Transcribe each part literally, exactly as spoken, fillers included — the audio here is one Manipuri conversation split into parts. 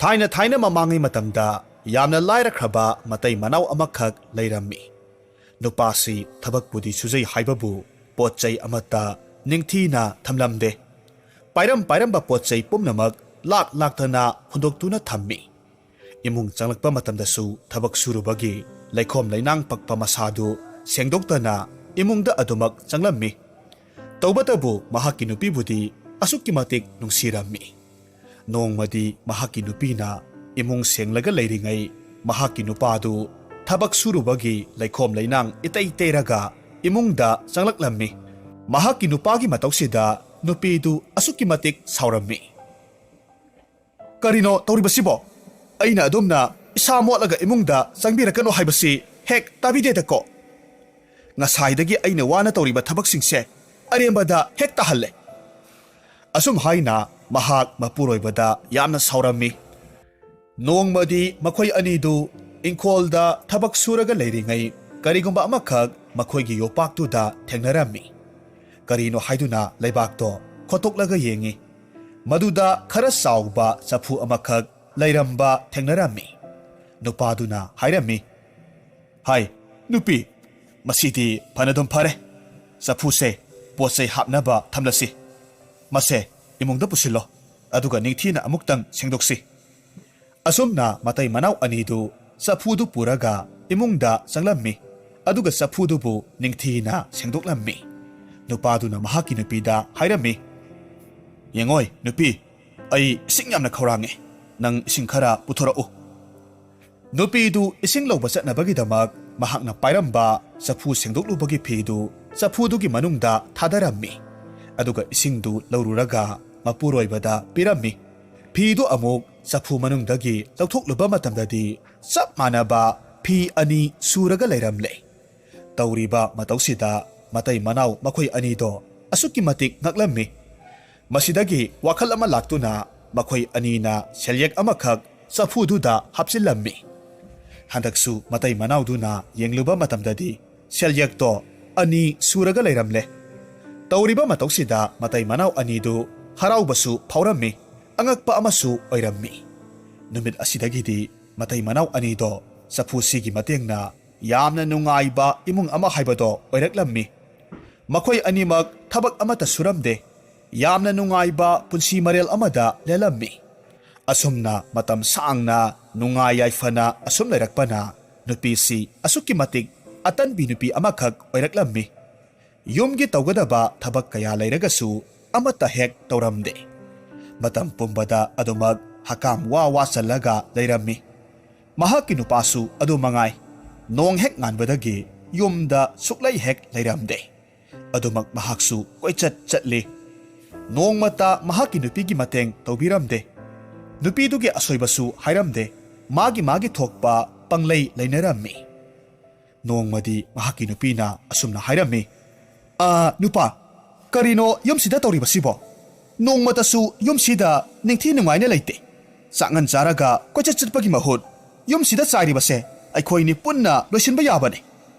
ꯊꯥꯏꯅ ꯊꯥꯏꯅ ꯃꯃꯥꯡꯉꯩ ꯃꯇꯝꯗ ꯌꯥꯝꯅ ꯂꯥꯏꯔꯈ꯭ꯔꯕ ꯃꯇꯩ ꯃꯅꯥꯎ ꯑꯃꯈꯛ ꯂꯩꯔꯝꯃꯤ꯫ ꯅꯨꯄꯥꯁꯤ ꯊꯕꯛꯄꯨꯗꯤ ꯁꯨꯖꯩ ꯍꯥꯏꯕꯕꯨ ꯄꯣꯠ ꯆꯩ ꯑꯃꯠꯇ ꯅꯤꯡꯊꯤꯅ ꯊꯝꯂꯝꯗꯦ꯫ ꯄꯥꯏꯔꯝ ꯄꯥꯏꯔꯝꯕ ꯄꯣꯠ ꯆꯩ ꯄꯨꯝꯅꯃꯛ ꯂꯥꯛ ꯂꯥꯛꯇꯅ ꯍꯨꯟꯗꯣꯛꯇꯨꯅ ꯊꯝꯃꯤ꯫ ꯏꯃꯨꯡ ꯆꯪꯂꯛꯄ ꯃꯇꯝꯗꯁꯨ ꯊꯕꯛ ꯁꯨꯔꯨꯕꯒꯤ ꯂꯩꯈꯣꯝ ꯂꯩꯅꯥꯡ ꯄꯛꯄ ꯃꯁꯥꯗꯨ ꯁꯦꯡꯗꯣꯛꯇꯅ ꯏꯃꯨꯡꯗ ꯑꯗꯨꯃꯛ ꯆꯪꯂꯝꯃꯤ꯫ ꯇꯧꯕꯇꯕꯨ ꯃꯍꯥꯛꯀꯤ ꯅꯨꯄꯤꯕꯨꯗꯤ ꯑꯁꯨꯛꯀꯤ ꯃꯇꯤꯛ ꯅꯨꯡꯁꯤꯔꯝꯃꯤ꯫ ꯅꯣꯡꯃꯗꯤ ꯃꯍꯥꯛꯀꯤ ꯅꯨꯄꯤꯅ ꯏꯃꯨꯡ ꯁꯦꯡꯂꯒ ꯂꯩꯔꯤꯉꯩ ꯃꯍꯥꯛꯀꯤ ꯅꯨꯄꯥꯗꯨ ꯊꯕꯛ ꯁꯨꯔꯨꯕꯒꯤ ꯂꯩꯈꯣꯝ ꯂꯩꯅꯥꯡ ꯏꯇꯩ ꯇꯩꯔꯒ ꯏꯃꯨꯡꯗ ꯆꯪꯂꯛꯂꯝꯃꯤ꯫ ꯃꯍꯥꯛꯀꯤ ꯅꯨꯄꯥꯒꯤ ꯃꯇꯧꯁꯤꯗ ꯅꯨꯄꯤꯗꯨ ꯑꯁꯨꯛꯀꯤ ꯃꯇꯤꯛ ꯁꯥꯎꯔꯝꯃꯤ꯫ "ꯀꯔꯤꯅꯣ ꯇꯧꯔꯤꯕꯁꯤꯕꯣ? ꯑꯩꯅ ꯑꯗꯣꯝꯅ ꯏꯁꯥ ꯃꯣꯠꯂꯒ ꯏꯃꯨꯡꯗ ꯆꯪꯕꯤꯔꯛꯀꯅꯨ ꯍꯥꯏꯕꯁꯤ ꯍꯦꯛ ꯇꯥꯕꯤꯗꯦꯗꯀꯣ꯫ ꯉꯁꯥꯏꯗꯒꯤ ꯑꯩꯅ ꯋꯥꯅ ꯇꯧꯔꯤꯕ ꯊꯕꯛꯁꯤꯡꯁꯦ ꯑꯔꯦꯝꯕꯗ ꯍꯦꯛ ꯇꯥꯍꯜꯂꯦ"꯫ ꯑꯁꯨꯝ ꯍꯥꯏꯅ ꯃꯍꯥꯛ ꯃꯄꯨꯔꯣꯏꯕꯗ ꯌꯥꯝꯅ ꯁꯥꯎꯔꯝꯃꯤ꯫ ꯅꯣꯡꯃꯗꯤ ꯃꯈꯣꯏ ꯑꯅꯤꯗꯨ ꯏꯪꯈꯣꯜꯗ ꯊꯕꯛ ꯁꯨꯔꯒ ꯂꯩꯔꯤꯉꯩ ꯀꯔꯤꯒꯨꯝꯕ ꯑꯃꯈꯛ ꯃꯈꯣꯏꯒꯤ ꯌꯣꯄꯥꯛꯇꯨꯗ ꯊꯦꯡꯅꯔꯝꯃꯤ꯫ ꯀꯔꯤꯅꯣ ꯍꯥꯏꯗꯨꯅ ꯂꯩꯕꯥꯛꯇꯣ ꯈꯣꯠꯇꯣꯛꯂꯒ ꯌꯦꯡꯉꯤ꯫ ꯃꯗꯨꯗ ꯈꯔ ꯆꯥꯎꯕ ꯆꯐꯨ ꯑꯃꯈꯛ ꯂꯩꯔꯝꯕ ꯊꯦꯡꯅꯔꯝꯃꯤ꯫ ꯅꯨꯄꯥꯗꯨꯅ ꯍꯥꯏꯔꯝꯃꯤ, "ꯍꯥꯏ, ꯅꯨꯄꯤ, ꯃꯁꯤꯗꯤ ꯐꯅꯗꯨꯝ ꯐꯔꯦ꯫ ꯆꯐꯨꯁꯦ ꯄꯣꯠ ꯆꯩ ꯍꯥꯞꯅꯕ ꯊꯝꯂꯁꯤ꯫ ꯃꯁꯦ ꯏꯃꯨꯡꯗ ꯄꯨꯁꯤꯜꯂꯣ, ꯑꯗꯨꯒ ꯅꯤꯡꯊꯤꯅ ꯑꯃꯨꯛꯇꯪ ꯁꯦꯡꯗꯣꯛꯁꯤ"꯫ ꯑꯁꯨꯝꯅ ꯃꯇꯩ ꯃꯅꯥꯎ ꯑꯅꯤꯗꯨ ꯆꯐꯨꯗꯨ ꯄꯨꯔꯒ ꯏꯃꯨꯡꯗ ꯆꯪꯂꯝꯃꯤ, ꯑꯗꯨꯒ ꯆꯐꯨꯗꯨꯕꯨ ꯅꯤꯡꯊꯤꯅ ꯁꯦꯡꯗꯣꯛꯂꯝꯃꯤ꯫ ꯅꯨꯄꯥꯗꯨꯅ ꯃꯍꯥꯛꯀꯤ ꯅꯨꯄꯤꯗ ꯍꯥꯏꯔꯝꯃꯤ, "ꯌꯦꯡꯉꯣꯏ ꯅꯨꯄꯤ, ꯑꯩ ꯏꯁꯤꯡ ꯌꯥꯝꯅ ꯈꯧꯔꯥꯡꯉꯦ, ꯅꯪ ꯏꯁꯤꯡ ꯈꯔ ꯄꯨꯊꯣꯔꯛꯎ"꯫ ꯅꯨꯄꯤꯗꯨ ꯏꯁꯤꯡ ꯂꯧꯕ ꯆꯠꯅꯕꯒꯤꯗꯃꯛ ꯃꯍꯥꯛꯅ ꯄꯥꯏꯔꯝꯕ ꯆꯐꯨ ꯁꯦꯡꯗꯣꯛꯂꯨꯕꯒꯤ ꯐꯤꯗꯨ ꯆꯐꯨꯗꯨꯒꯤ ꯃꯅꯨꯡꯗ ꯊꯥꯗꯔꯝꯃꯤ, ꯑꯗꯨꯒ ꯏꯁꯤꯡꯗꯨ ꯂꯧꯔꯨꯔꯒ ꯃꯄꯨꯔꯣꯏꯕꯗ ꯄꯤꯔꯝꯃꯤ꯫ ꯐꯤꯗꯨ ꯑꯃꯨꯛ ꯆꯐꯨ ꯃꯅꯨꯡꯗꯒꯤ ꯂꯧꯊꯣꯛꯂꯨꯕ ꯃꯇꯝꯗꯗꯤ ꯆꯞ ꯃꯥꯟꯅꯕ ꯐꯤ ꯑꯅꯤ ꯁꯨꯔꯒ ꯂꯩꯔꯝꯂꯦ꯫ ꯇꯧꯔꯤꯕ ꯃꯇꯧꯁꯤꯗ ꯃꯇꯩ ꯃꯅꯥꯎ ꯃꯈꯣꯏ ꯑꯅꯤꯗꯣ ꯑꯁꯨꯛꯀꯤ ꯃꯇꯤꯛ ꯉꯛꯂꯝꯃꯤ꯫ ꯃꯁꯤꯗꯒꯤ ꯋꯥꯈꯜ ꯑꯃ ꯂꯥꯛꯇꯨꯅ ꯃꯈꯣꯏ ꯑꯅꯤꯅ ꯁꯦꯜꯌꯦꯛ ꯑꯃꯈꯛ ꯆꯐꯨꯗꯨꯗ ꯍꯥꯞꯆꯤꯜꯂꯝꯃꯤ꯫ ꯍꯟꯗꯛꯁꯨ ꯃꯇꯩ ꯃꯅꯥꯎꯗꯨꯅ ꯌꯦꯡꯂꯨꯕ ꯃꯇꯝꯗꯗꯤ ꯁꯦꯜꯌꯦꯛꯇꯣ ꯑꯅꯤ ꯁꯨꯔꯒ ꯂꯩꯔꯝꯂꯦ꯫ ꯇꯧꯔꯤꯕ ꯃꯇꯧꯁꯤꯗ ꯃꯇꯩ ꯃꯅꯥꯎ ꯑꯅꯤꯗꯨ ꯍꯔꯥꯎꯕꯁꯨ ꯐꯥꯎꯔꯝꯃꯤ, ꯑꯉꯛꯄ ꯑꯃꯁꯨ ꯑꯣꯏꯔꯝꯃꯤ꯫ ꯅꯨꯃꯤꯠ ꯑꯁꯤꯗꯒꯤꯗꯤ ꯃꯇꯩ ꯃꯅꯥꯎ ꯑꯅꯤꯗꯣ ꯆꯐꯨꯁꯤꯒꯤ ꯃꯇꯦꯡꯅ ꯌꯥꯝꯅ ꯅꯨꯡꯉꯥꯏꯕ ꯏꯃꯨꯡ ꯑꯃ ꯍꯥꯏꯕꯗꯣ ꯑꯣꯏꯔꯛꯂꯝꯃꯤ꯫ ꯃꯈꯣꯏ ꯑꯅꯤꯃꯛ ꯊꯕꯛ ꯑꯃꯠꯇ ꯁꯨꯔꯝꯗꯦ꯫ ꯌꯥꯝꯅ ꯅꯨꯡꯉꯥꯏꯕ ꯄꯨꯟꯁꯤ ꯃꯔꯦꯜ ꯑꯃꯗ ꯂꯦꯜꯂꯝꯃꯤ꯫ ꯑꯁꯨꯝꯅ ꯃꯇꯝ ꯁꯥꯡꯅ ꯅꯨꯡꯉꯥꯏ ꯌꯥꯏꯐꯅ ꯑꯁꯨꯝ ꯂꯩꯔꯛꯄꯅ ꯅꯨꯄꯤꯁꯤ ꯑꯁꯨꯛꯀꯤ ꯃꯇꯤꯛ ꯑꯇꯟꯕꯤ ꯅꯨꯄꯤ ꯑꯃꯈꯛ ꯑꯣꯏꯔꯛꯂꯝꯃꯤ꯫ ꯌꯨꯝꯒꯤ ꯇꯧꯒꯗꯕ ꯊꯕꯛ ꯀꯌꯥ ꯂꯩꯔꯒꯁꯨ ꯑꯃꯠꯇ ꯍꯦꯛ ꯇꯧꯔꯝꯗꯦ꯫ ꯃꯇꯝ ꯄꯨꯝꯕꯗ ꯑꯗꯨꯃꯛ ꯍꯀꯥꯝ ꯋꯥ ꯋꯥ ꯆꯜꯂꯒ ꯂꯩꯔꯝꯃꯤ꯫ ꯃꯍꯥꯛꯀꯤ ꯅꯨꯄꯥꯁꯨ ꯑꯗꯨ ꯃꯉꯥꯏ꯫ ꯅꯣꯡ ꯍꯦꯛ ꯉꯥꯟꯕꯗꯒꯤ ꯌꯨꯝꯗ ꯁꯨꯛꯂꯩ ꯍꯦꯛ ꯂꯩꯔꯝꯗꯦ꯫ ꯑꯗꯨꯃꯛ ꯃꯍꯥꯛꯁꯨ ꯀꯣꯏꯆꯠ ꯆꯠꯂꯤ꯫ ꯅꯣꯡꯃꯇ ꯃꯍꯥꯛꯀꯤ ꯅꯨꯄꯤꯒꯤ ꯃꯇꯦꯡ ꯇꯧꯕꯤꯔꯝꯗꯦ꯫ ꯅꯨꯄꯤꯗꯨꯒꯤ ꯑꯁꯣꯏꯕꯁꯨ ꯍꯥꯏꯔꯝꯗꯦ꯫ ꯃꯥꯒꯤ ꯃꯥꯒꯤ ꯊꯣꯛꯄ ꯄꯪꯂꯩ ꯂꯩꯅꯔꯝꯃꯤ꯫ ꯅꯣꯡꯃꯗꯤ ꯃꯍꯥꯛꯀꯤ ꯅꯨꯄꯤꯅ ꯑꯁꯨꯝꯅ ꯍꯥꯏꯔꯝꯃꯤ, "ꯑꯥ, ꯅꯨꯄꯥ, ꯀꯔꯤꯅꯣ ꯌꯨꯝꯁꯤꯗ ꯇꯧꯔꯤꯕꯁꯤꯕꯣ? ꯅꯣꯡꯃꯇꯁꯨ ꯌꯨꯝꯁꯤꯗ ꯅꯤꯡꯊꯤ ꯅꯨꯡꯉꯥꯏꯅ ꯂꯩꯇꯦ꯫ ꯆꯥꯛꯉꯟ ꯆꯥꯔꯒ ꯀꯣꯏꯆꯠ ꯆꯠꯄꯒꯤ ꯃꯍꯨꯠ ꯌꯨꯝꯁꯤꯗ ꯆꯥꯏꯔꯤꯕꯁꯦ ꯑꯩꯈꯣꯏꯅꯤ ꯄꯨꯟꯅ ꯂꯣꯏꯁꯤꯟꯕ ꯌꯥꯕꯅꯤ꯫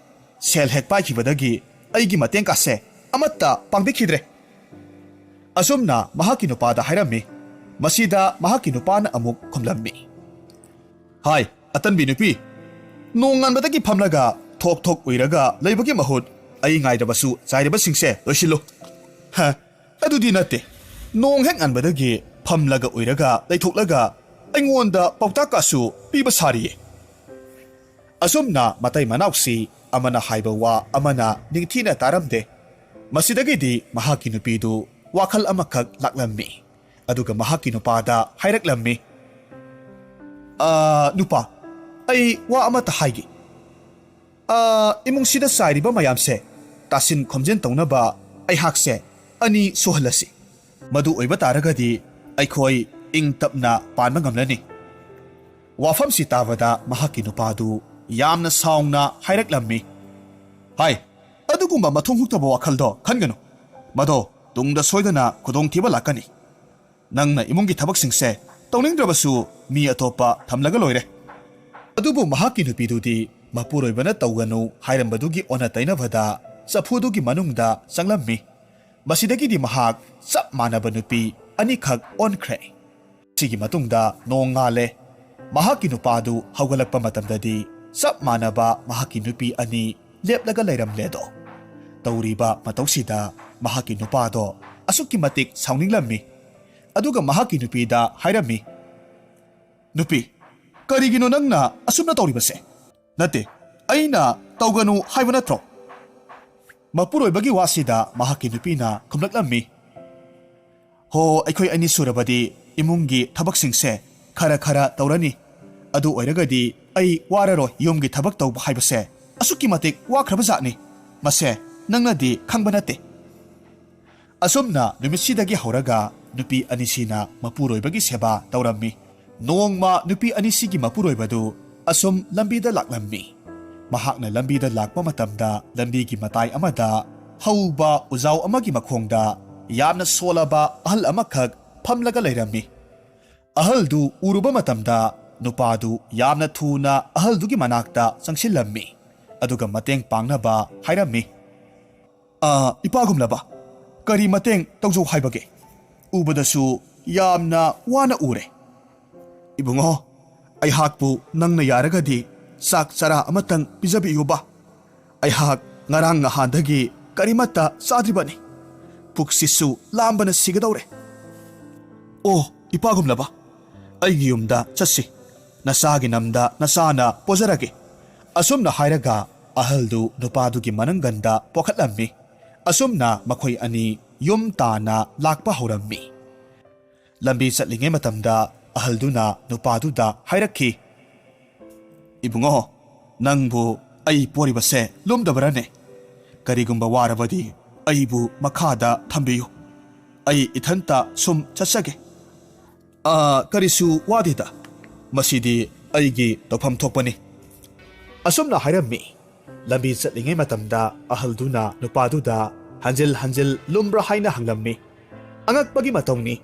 ꯁꯦꯜ ꯍꯦꯛ ꯄꯥꯏꯈꯤꯕꯗꯒꯤ ꯑꯩꯒꯤ ꯃꯇꯦꯡ ꯀꯥꯁꯦ ꯑꯃꯠꯇ ꯄꯥꯡꯕꯤꯈꯤꯗ꯭ꯔꯦ"꯫ ꯑꯁꯨꯝꯅ ꯃꯍꯥꯛꯀꯤ ꯅꯨꯄꯥꯗ ꯍꯥꯏꯔꯝꯃꯤ꯫ ꯃꯁꯤꯗ ꯃꯍꯥꯛꯀꯤ ꯅꯨꯄꯥꯅ ꯑꯃꯨꯛ ꯈꯨꯝꯂꯝꯃꯤ, "ꯍꯥꯏ, ꯑꯇꯟꯕꯤ ꯅꯨꯄꯤ, ꯅꯣꯡ ꯉꯥꯟꯕꯗꯒꯤ ꯐꯝꯂꯒ ꯊꯣꯛ ꯊꯣꯛ ꯎꯏꯔꯒ ꯂꯩꯕꯒꯤ ꯃꯍꯨꯠ ꯑꯩ ꯉꯥꯏꯔꯕꯁꯨ ꯆꯥꯏꯔꯕꯁꯤꯡꯁꯦ ꯂꯣꯏꯁꯤꯜꯂꯨ"꯫ "ꯍ, ꯑꯗꯨꯗꯤ ꯅꯠꯇꯦ꯫ ꯅꯣꯡ ꯍꯦꯛ ꯉꯥꯟꯕꯗꯒꯤ ꯐꯝꯂꯒ ꯎꯏꯔꯒ ꯂꯩꯊꯣꯛꯂꯒ ꯑꯩꯉꯣꯟꯗ ꯄꯥꯎꯇꯥꯛ ꯀꯥꯁꯨ ꯄꯤꯕ ꯁꯥꯔꯤꯌꯦ"꯫ ꯑꯁꯨꯝꯅ ꯃꯇꯩ ꯃꯅꯥꯎꯁꯤ ꯑꯃꯅ ꯍꯥꯏꯕ ꯋꯥ ꯑꯃꯅ ꯅꯤꯡꯊꯤꯅ ꯇꯥꯔꯝꯗꯦ꯫ ꯃꯁꯤꯗꯒꯤꯗꯤ ꯃꯍꯥꯛꯀꯤ ꯅꯨꯄꯤꯗꯨ ꯋꯥꯈꯜ ꯑꯃꯈꯛ ꯂꯥꯛꯂꯝꯃꯤ꯫ ꯑꯗꯨꯒ ꯃꯍꯥꯛꯀꯤ ꯅꯨꯄꯥꯗ ꯍꯥꯏꯔꯛꯂꯝꯃꯤ, "ꯑꯥ, ꯅꯨꯄꯥ, ꯑꯩ ꯋꯥ ꯑꯃꯠꯇ ꯍꯥꯏꯒꯦ꯫ ꯑꯥ, ꯏꯃꯨꯡꯁꯤꯗ ꯆꯥꯏꯔꯤꯕ ꯃꯌꯥꯝꯁꯦ ꯇꯥꯁꯤꯟ ꯈꯣꯝꯖꯤꯟ ꯇꯧꯅꯕ ꯑꯩꯍꯥꯛꯁꯦ ꯑꯅꯤ ꯁꯨꯍꯜꯂꯁꯤ꯫ ꯃꯗꯨ ꯑꯣꯏꯕ ꯇꯥꯔꯒꯗꯤ ꯑꯩꯈꯣꯏ ꯏꯪ ꯇꯞꯅ ꯄꯥꯟꯕ ꯉꯝꯂꯅꯤ"꯫ ꯋꯥꯐꯝꯁꯤ ꯇꯥꯕꯗ ꯃꯍꯥꯛꯀꯤ ꯅꯨꯄꯥꯗꯨ ꯌꯥꯝꯅ ꯁꯥꯎꯅ ꯍꯥꯏꯔꯛꯂꯝꯃꯤ, "ꯍꯥꯏ, ꯑꯗꯨꯒꯨꯝꯕ ꯃꯊꯣꯡ ꯍꯨꯛꯇꯕ ꯋꯥꯈꯜꯗꯣ ꯈꯟꯒꯅꯨ꯫ ꯃꯗꯣ ꯇꯨꯡꯗ ꯁꯣꯏꯗꯅ ꯈꯨꯗꯣꯡꯊꯤꯕ ꯂꯥꯛꯀꯅꯤ꯫ ꯅꯪꯅ ꯏꯃꯨꯡꯒꯤ ꯊꯕꯛꯁꯤꯡꯁꯦ ꯇꯧꯅꯤꯡꯗ꯭ꯔꯕꯁꯨ ꯃꯤ ꯑꯇꯣꯞꯄ ꯊꯝꯂꯒ ꯂꯣꯏꯔꯦ"꯫ ꯑꯗꯨꯕꯨ ꯃꯍꯥꯛꯀꯤ ꯅꯨꯄꯤꯗꯨꯗꯤ ꯃꯄꯨꯔꯣꯏꯕꯅ ꯇꯧꯒꯅꯨ ꯍꯥꯏꯔꯝꯕꯗꯨꯒꯤ ꯑꯣꯟꯅ ꯇꯩꯅꯕꯗ ꯆꯐꯨꯗꯨꯒꯤ ꯃꯅꯨꯡꯗ ꯆꯪꯂꯝꯃꯤ꯫ ꯃꯁꯤꯗꯒꯤꯗꯤ ꯃꯍꯥꯛ ꯆꯞ ꯃꯥꯟꯅꯕ ꯅꯨꯄꯤ ꯑꯅꯤꯈꯛ ꯑꯣꯟꯈ꯭ꯔꯦ꯫ ꯁꯤꯒꯤ ꯃꯇꯨꯡꯗ ꯅꯣꯡ ꯉꯥꯜꯂꯦ꯫ ꯃꯍꯥꯛꯀꯤ ꯅꯨꯄꯥꯗꯨ ꯍꯧꯒꯠꯂꯛꯄ ꯃꯇꯝꯗꯗꯤ ꯆꯞ ꯃꯥꯟꯅꯕ ꯃꯍꯥꯛꯀꯤ ꯅꯨꯄꯤ ꯑꯅꯤ ꯂꯦꯞꯂꯒ ꯂꯩꯔꯝꯂꯦꯗꯣ꯫ ꯇꯧꯔꯤꯕ ꯃꯇꯧꯁꯤꯗ ꯃꯍꯥꯛꯀꯤ ꯅꯨꯄꯥꯗꯣ ꯑꯁꯨꯛꯀꯤ ꯃꯇꯤꯛ ꯁꯥꯎꯅꯤꯡꯂꯝꯃꯤ꯫ ꯑꯗꯨꯒ ꯃꯍꯥꯛꯀꯤ ꯅꯨꯄꯤꯗ ꯍꯥꯏꯔꯝꯃꯤ, "ꯅꯨꯄꯤ, ꯀꯔꯤꯒꯤꯅꯣ ꯅꯪꯅ ꯑꯁꯨꯝꯅ ꯇꯧꯔꯤꯕꯁꯦ? ꯅꯠꯇꯦ, ꯑꯩꯅ ꯇꯧꯒꯅꯨ ꯍꯥꯏꯕ ꯅꯠꯇ꯭ꯔꯣ?" ꯃꯄꯨꯔꯣꯏꯕꯒꯤ ꯋꯥꯁꯤꯗ ꯃꯍꯥꯛꯀꯤ ꯅꯨꯄꯤꯅ ꯈꯨꯝꯂꯛꯂꯝꯃꯤ, "ꯍꯣ, ꯑꯩꯈꯣꯏ ꯑꯅꯤ ꯁꯨꯔꯕꯗꯤ ꯏꯃꯨꯡꯒꯤ ꯊꯕꯛꯁꯤꯡꯁꯦ ꯈꯔ ꯈꯔ ꯇꯧꯔꯅꯤ꯫ ꯑꯗꯨ ꯑꯣꯏꯔꯒꯗꯤ ꯑꯩ ꯋꯥꯔꯔꯣꯏ꯫ ꯌꯨꯝꯒꯤ ꯊꯕꯛ ꯇꯧꯕ ꯍꯥꯏꯕꯁꯦ ꯑꯁꯨꯛꯀꯤ ꯃꯇꯤꯛ ꯋꯥꯈ꯭ꯔꯕ ꯖꯥꯠꯅꯤ꯫ ꯃꯁꯦ ꯅꯪꯅꯗꯤ ꯈꯪꯕ ꯅꯠꯇꯦ꯫" ꯑꯁꯨꯝꯅ ꯅꯨꯃꯤꯠꯁꯤꯗꯒꯤ ꯍꯧꯔꯒ ꯅꯨꯄꯤ ꯑꯅꯤꯁꯤꯅ ꯃꯄꯨꯔꯣꯏꯕꯒꯤ ꯁꯦꯕꯥ ꯇꯧꯔꯝꯃꯤ꯫ ꯅꯣꯡꯃ ꯅꯨꯄꯤ ꯑꯅꯤꯁꯤꯒꯤ ꯃꯄꯨꯔꯣꯏꯕꯗꯨ ꯑꯁꯨꯝ ꯂꯝꯕꯤꯗ ꯂꯥꯛꯂꯝꯃꯤ꯫ ꯃꯍꯥꯛꯅ ꯂꯝꯕꯤꯗ ꯂꯥꯛꯄ ꯃꯇꯝꯗ ꯂꯝꯕꯤꯒꯤ ꯃꯇꯥꯏ ꯑꯃꯗ ꯍꯧꯕ ꯎꯖꯥꯎ ꯑꯃꯒꯤ ꯃꯈꯣꯡꯗ ꯌꯥꯝꯅ ꯁꯣꯜꯂꯕ ꯑꯍꯜ ꯑꯃꯈꯛ ꯐꯝꯂꯒ ꯂꯩꯔꯝꯃꯤ꯫ ꯑꯍꯜꯗꯨ ꯎꯔꯨꯕ ꯃꯇꯝꯗ ꯅꯨꯄꯥꯗꯨ ꯌꯥꯝꯅ ꯊꯨꯅ ꯑꯍꯜꯗꯨꯒꯤ ꯃꯅꯥꯛꯇ ꯆꯪꯁꯤꯜꯂꯝꯃꯤ꯫ ꯑꯗꯨꯒ ꯃꯇꯦꯡ ꯄꯥꯡꯅꯕ ꯍꯥꯏꯔꯝꯃꯤ꯫ "ꯑ, ꯏꯄꯥꯒꯨꯝꯂꯕ, ꯀꯔꯤ ꯃꯇꯦꯡ ꯇꯧꯖꯧ ꯍꯥꯏꯕꯒꯦ? ꯎꯕꯗꯁꯨ ꯌꯥꯝꯅ ꯋꯥꯅ ꯎꯔꯦ꯫" "ꯏꯕꯨꯡꯉꯣ, ꯑꯩꯍꯥꯛꯄꯨ ꯅꯪꯅ ꯌꯥꯔꯒꯗꯤ ꯆꯥꯛ ꯆꯔꯥ ꯑꯃꯇꯪ ꯄꯤꯖꯕꯤꯌꯨꯕ꯫ ꯑꯩꯍꯥꯛ ꯉꯔꯥꯡ ꯅꯍꯥꯟꯗꯒꯤ ꯀꯔꯤꯃꯠꯇ ꯆꯥꯗ꯭ꯔꯤꯕꯅꯤ꯫ ꯄꯨꯛꯁꯤꯁꯨ ꯂꯥꯝꯕꯅ ꯁꯤꯒꯗꯧꯔꯦ꯫" "ꯑꯣ, ꯏꯄꯥꯒꯨꯝꯂꯕ, ꯑꯩꯒꯤ ꯌꯨꯝꯗ ꯆꯠꯁꯤ꯫ ꯅꯆꯥꯒꯤ ꯅꯝꯗ ꯅꯆꯥꯅ ꯄꯣꯖꯔꯒꯦ꯫" ꯑꯁꯨꯝꯅ ꯍꯥꯏꯔꯒ ꯑꯍꯜꯗꯨ ꯅꯨꯄꯥꯗꯨꯒꯤ ꯃꯅꯪꯒꯟꯗ ꯄꯣꯈꯠꯂꯝꯃꯤ꯫ ꯑꯁꯨꯝꯅ ꯃꯈꯣꯏ ꯑꯅꯤ ꯌꯨꯝ ꯇꯥꯟꯅ ꯂꯥꯛꯄ ꯍꯧꯔꯝꯃꯤ꯫ ꯂꯝꯕꯤ ꯆꯠꯂꯤꯉꯩ ꯃꯇꯝꯗ ꯑꯍꯜꯗꯨꯅ ꯅꯨꯄꯥꯗꯨꯗ ꯍꯥꯏꯔꯛꯈꯤ, "ꯏꯕꯨꯡꯉꯣ, ꯅꯪꯕꯨ ꯑꯩ ꯄꯣꯔꯤꯕꯁꯦ ꯂꯨꯝꯗꯕ꯭ꯔꯅꯦ? ꯀꯔꯤꯒꯨꯝꯕ ꯋꯥꯔꯕꯗꯤ ꯑꯩꯕꯨ ꯃꯈꯥꯗ ꯊꯝꯕꯤꯌꯨ꯫ ꯑꯩ ꯏꯊꯟꯇ ꯁꯨꯝ ꯆꯠꯆꯒꯦ꯫" "ꯑ, ꯀꯔꯤꯁꯨ ꯋꯥꯗꯦꯗ꯫ ꯃꯁꯤꯗꯤ ꯑꯩꯒꯤ ꯇꯧꯐꯝ ꯊꯣꯛꯄꯅꯤ꯫" ꯑꯁꯨꯝꯅ ꯍꯥꯏꯔꯝꯃꯤ꯫ ꯂꯝꯕꯤ ꯆꯠꯂꯤꯉꯩ ꯃꯇꯝꯗ ꯑꯍꯜꯗꯨꯅ ꯅꯨꯄꯥꯗꯨꯗ ꯍꯟꯖꯤꯜ ꯍꯟꯖꯤꯜ ꯂꯨꯝꯕ꯭ꯔꯥ ꯍꯥꯏꯅ ꯍꯪꯂꯝꯃꯤ꯫ ꯑꯉꯛꯄꯒꯤ ꯃꯇꯧꯅꯤ꯫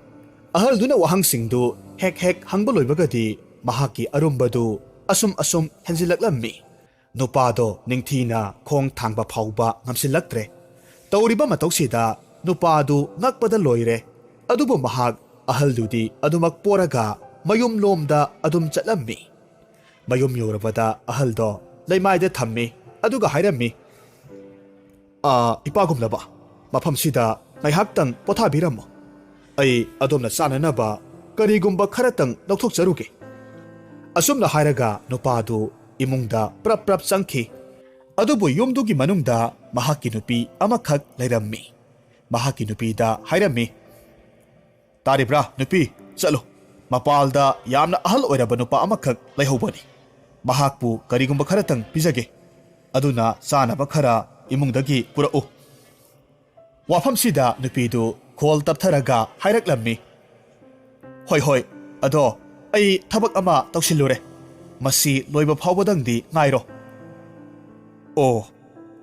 ꯑꯍꯜꯗꯨꯅ ꯋꯥꯍꯪꯁꯤꯡꯗꯨ ꯍꯦꯛ ꯍꯦꯛ ꯍꯪꯕ ꯂꯣꯏꯕꯒꯗꯤ ꯃꯍꯥꯛꯀꯤ ꯑꯔꯨꯝꯕꯗꯨ ꯑꯁꯨꯝ ꯑꯁꯨꯝ ꯍꯦꯟꯖꯤꯜꯂꯛꯂꯝꯃꯤ꯫ ꯅꯨꯄꯥꯗꯣ ꯅꯤꯡꯊꯤꯅ ꯈꯣꯡ ꯊꯥꯡꯕ ꯐꯥꯎꯕ ꯉꯝꯁꯤꯜꯂꯛꯇ꯭ꯔꯦ꯫ ꯇꯧꯔꯤꯕ ꯃꯇꯧꯁꯤꯗ ꯅꯨꯄꯥꯗꯨ ꯉꯛꯄꯗ ꯂꯣꯏꯔꯦ꯫ ꯑꯗꯨꯕꯨ ꯃꯍꯥꯛ ꯑꯍꯜꯗꯨꯗꯤ ꯑꯗꯨꯃꯛ ꯄꯣꯔꯒ ꯃꯌꯨꯝꯂꯣꯝꯗ ꯑꯗꯨꯝ ꯆꯠꯂꯝꯃꯤ꯫ ꯃꯌꯨꯝ ꯌꯧꯔꯕꯗ ꯑꯍꯜꯗꯣ ꯂꯩꯃꯥꯏꯗ ꯊꯝꯃꯤ, ꯑꯗꯨꯒ ꯍꯥꯏꯔꯝꯃꯤ, "ꯑꯥ, ꯏꯄꯥꯒꯨꯝꯂꯕ, ꯃꯐꯝꯁꯤꯗ ꯉꯥꯏꯍꯥꯛꯇꯪ ꯄꯣꯊꯥꯕꯤꯔꯝꯃꯣ꯫ ꯑꯩ ꯑꯗꯣꯝꯅ ꯆꯥꯅꯅꯕ ꯀꯔꯤꯒꯨꯝꯕ ꯈꯔꯇꯪ ꯂꯧꯊꯣꯛꯆꯔꯨꯒꯦ꯫" ꯑꯁꯨꯝꯅ ꯍꯥꯏꯔꯒ ꯅꯨꯄꯥꯗꯨ ꯏꯃꯨꯡꯗ ꯄ꯭ꯔꯞ ꯄ꯭ꯔꯞ ꯆꯪꯈꯤ꯫ ꯑꯗꯨꯕꯨ ꯌꯨꯝꯗꯨꯒꯤ ꯃꯅꯨꯡꯗ ꯃꯍꯥꯛꯀꯤ ꯅꯨꯄꯤ ꯑꯃꯈꯛ ꯂꯩꯔꯝꯃꯤ꯫ ꯃꯍꯥꯛꯀꯤ ꯅꯨꯄꯤꯗ ꯍꯥꯏꯔꯝꯃꯤ, "ꯇꯥꯔꯤꯕ꯭ꯔꯥ, ꯅꯨꯄꯤ? ꯆꯠꯂꯨ, ꯃꯄꯥꯜꯗ ꯌꯥꯝꯅ ꯑꯍꯜ ꯑꯣꯏꯔꯕ ꯅꯨꯄꯥ ꯑꯃꯈꯛ ꯂꯩꯍꯧꯕꯅꯤ꯫ ꯃꯍꯥꯛꯄꯨ ꯀꯔꯤꯒꯨꯝꯕ ꯈꯔꯇꯪ ꯄꯤꯖꯒꯦ꯫ ꯑꯗꯨꯅ ꯆꯥꯅꯕ ꯈꯔ ꯏꯃꯨꯡꯗꯒꯤ ꯄꯨꯔꯛꯎ꯫" ꯋꯥꯐꯝꯁꯤꯗ ꯅꯨꯄꯤꯗꯨ ꯈꯣꯜ ꯇꯞꯊꯔꯒ ꯍꯥꯏꯔꯛꯂꯝꯃꯤ, "ꯍꯣꯏ, ꯍꯣꯏ, ꯑꯗꯣ ꯑꯩ ꯊꯕꯛ ꯑꯃ ꯇꯧꯁꯤꯜꯂꯨꯔꯦ꯫ ꯃꯁꯤ ꯂꯣꯏꯕ ꯐꯥꯎꯕꯗꯪꯗꯤ ꯉꯥꯏꯔꯣ꯫" "ꯑꯣ,